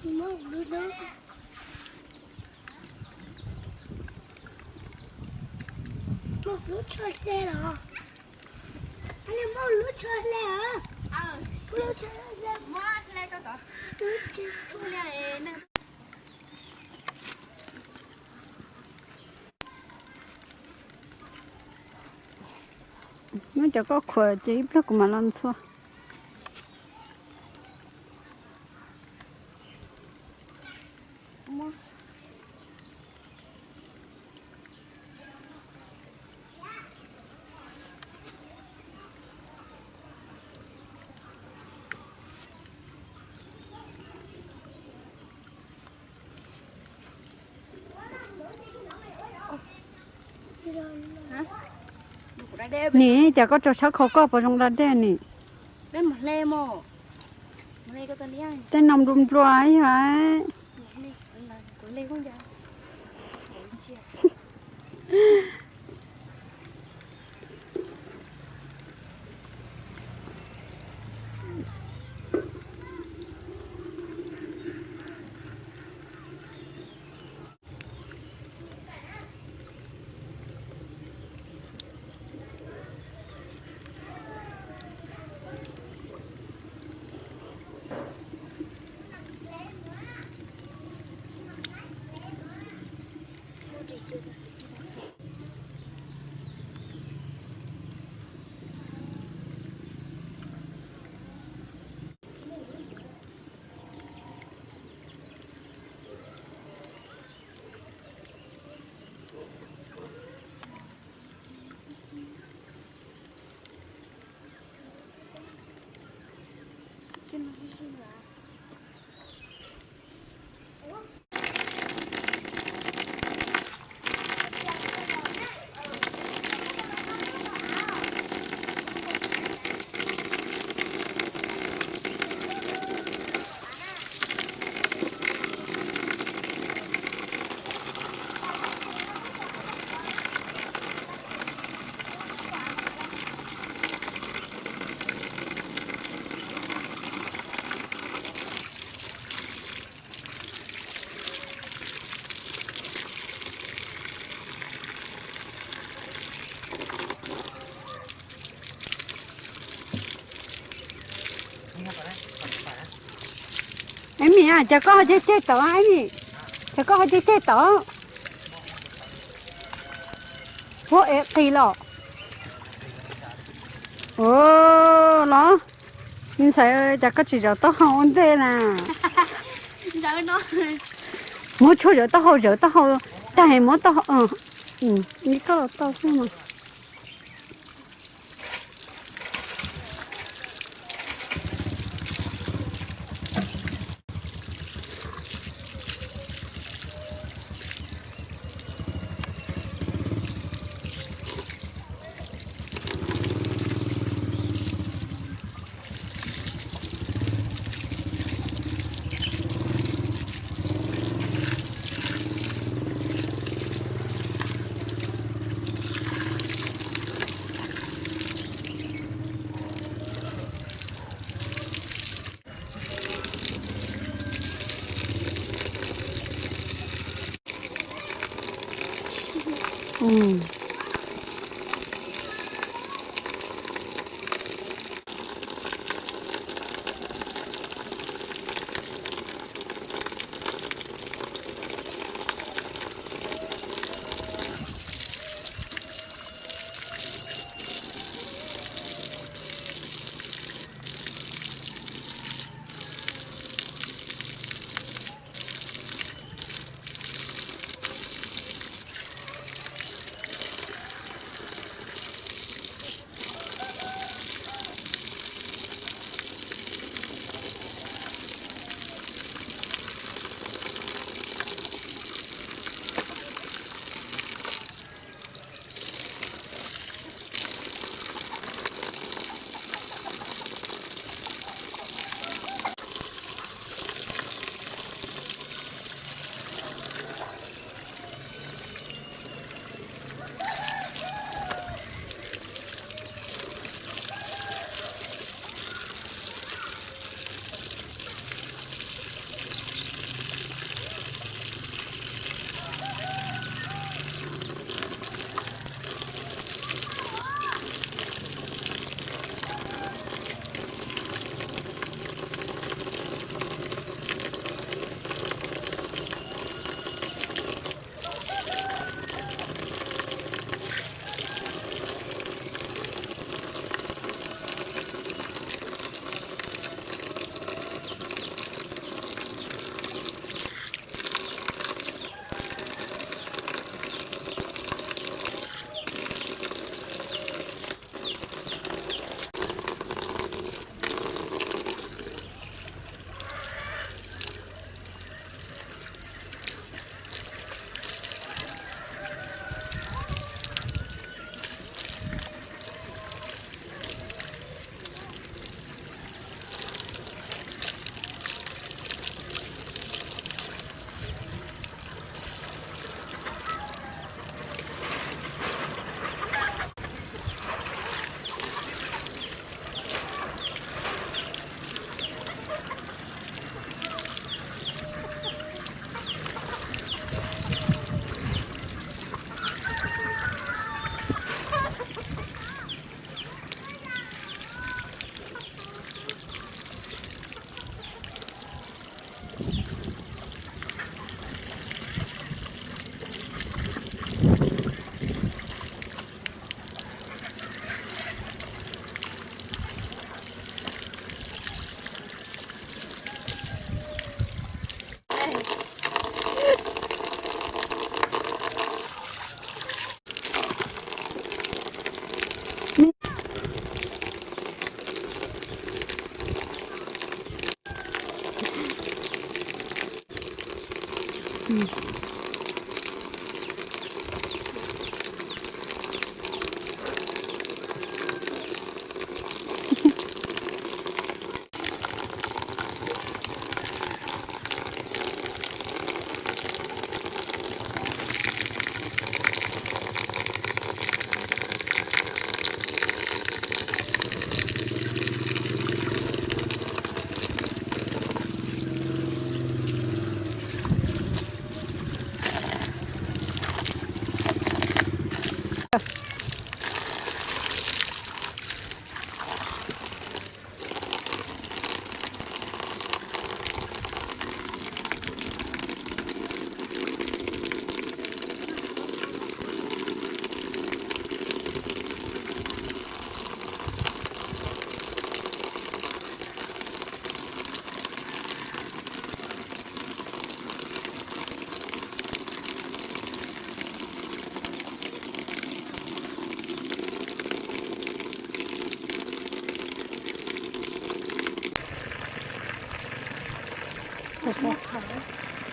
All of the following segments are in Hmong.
Muaj lub tsho hle los? Muaj lub tsho hle os? Lub tsho hle. Muab cov koj khuam ces ib pliag kuv mam los ntxhua. Nim, cas koj tso tshab khau koj puas zoo da dej ni? Tej no nplua nplua yog. Emi, cas koj ho ceg ceg tod, Emi? Cas koj ho ceg ceg tod? Huab ev qis los? Los, me ntxhais, cas koj tsis zaum taub hau ua ntej na? Muab tshuaj zaum taub hau, zaum taub hau, tag es muab taub hau, koj los tau xwb mas.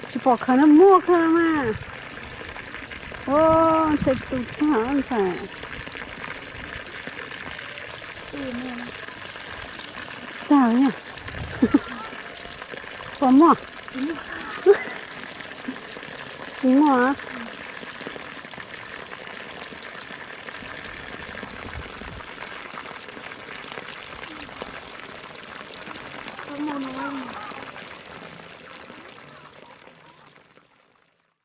Tsis pom khawv no, muaj khawv mas. Ua, ntshe tu tag ntxhais. Tag yog. Pom muaj? Tsis muaj.